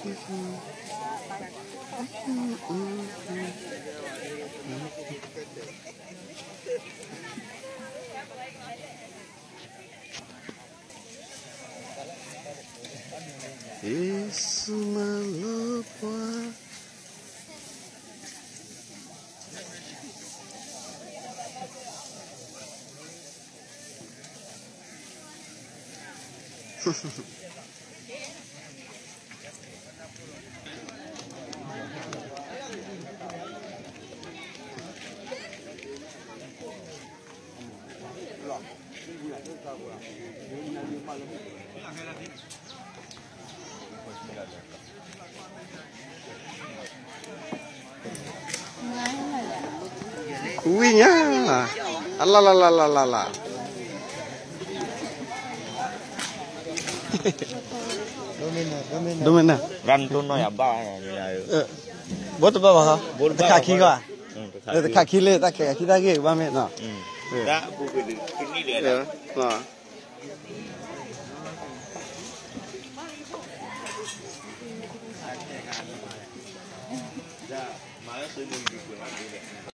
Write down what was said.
ယ့ၣ်ၡူးမၤလၢပှၤ ဝံၣ်ညါ, အလၢ်လၢ်လၢ်လၢ်လၢ်လၢ်, ဒိမ့ၢ်န့ၣ်, ဘိတဘၣ်ဘၣ်, တခးခံဂၤ, တခးခံလၢတၢ်ခဲခံတၢ်ဂ့ၢ်ဘၣ်မ့ၢ်နီၤ, မၤလၢသုးမုၢ်ဒုးကွဲးလီၤဒ်လဲၣ်.